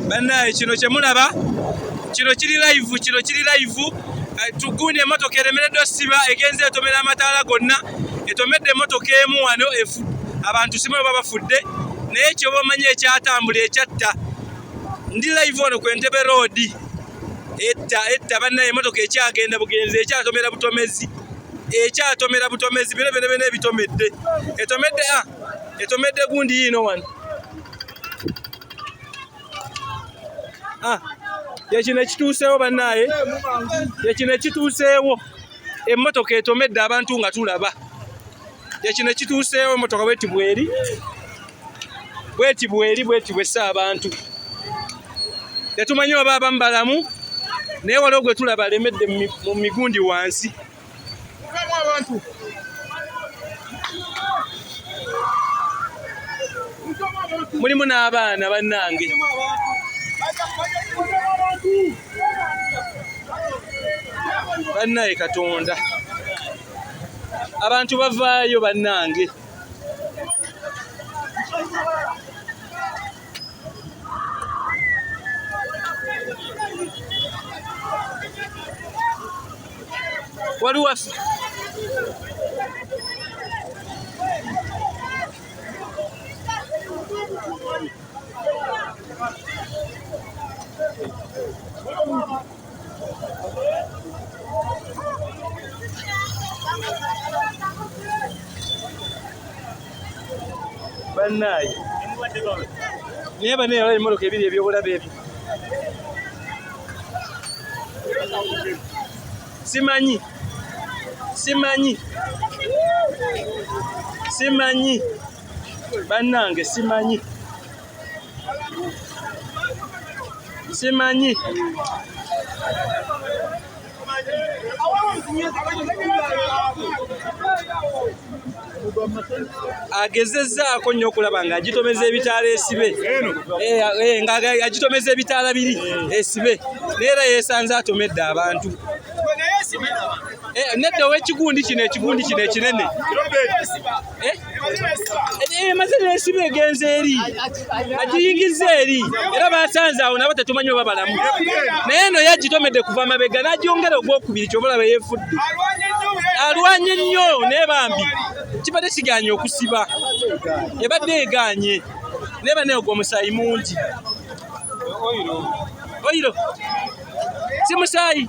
Bannaye, kino kyemulaba kino kiri live, kino kiri live. Tugundi emmotoka eremereddwa ssiba, egenze etomera amataala gonna, etomedde emmotoka emu wano efu abantu simanyi oba bafudde, naye kyoba omanyi ekyatambula ekyatta. Ndi live wano ku Entebbe Road, etta etta. Bannaye, emmotoka ekyagenda bugenzi, ekyatomera butomezi, ekyatomera butomezi. Bino byona byona ebitomedde, etomedde, ah, etomedde gundi yiino wano. Ah, yekino ekituuseewo bannaaye, yekino ekituuseewo. Emmotoka etomedde abantu nga tulaba. Yekino ekituuseewo. Emmotoka bweti bweri, bweti bweri, bweti bwessa abantu. Tetumanyi oba abamu balamu, naye waliwo gwe tulaba alemedde mu migundi wansi. Mulimu n'abaana bannange. Bannaye Katonda, abantu bavaayo bannange. Waliwo bannaye, naye bannaye, waliwo emmotoka ebiri ebyobulabe ebyo. Simanyi, simanyi, simanyi bannange, simanyi, simanyi. Agezezzaako nnyo okulaba ng'agitomeza ebitaala esibe. Nga agitomeza ebitaala biri esibe, naye era yeesanze atomedde abantu. Nedda, ow'ekigundi kino, ekigundi kino ekinene. Emaze nesiba, egenze eri, agiyingiza eri, era basanze awo nabo tetumanyi oba balamu, naye eno yagitomedde kuva mabega n'agyongera ogwokubiri. Kyova olaba yeefudde, alwanye nnyo, naye bambi kibadde kiganye okusiba, ebadde eganye, naye banaye ogwo omusaayi mungi. Oiro si musaayi.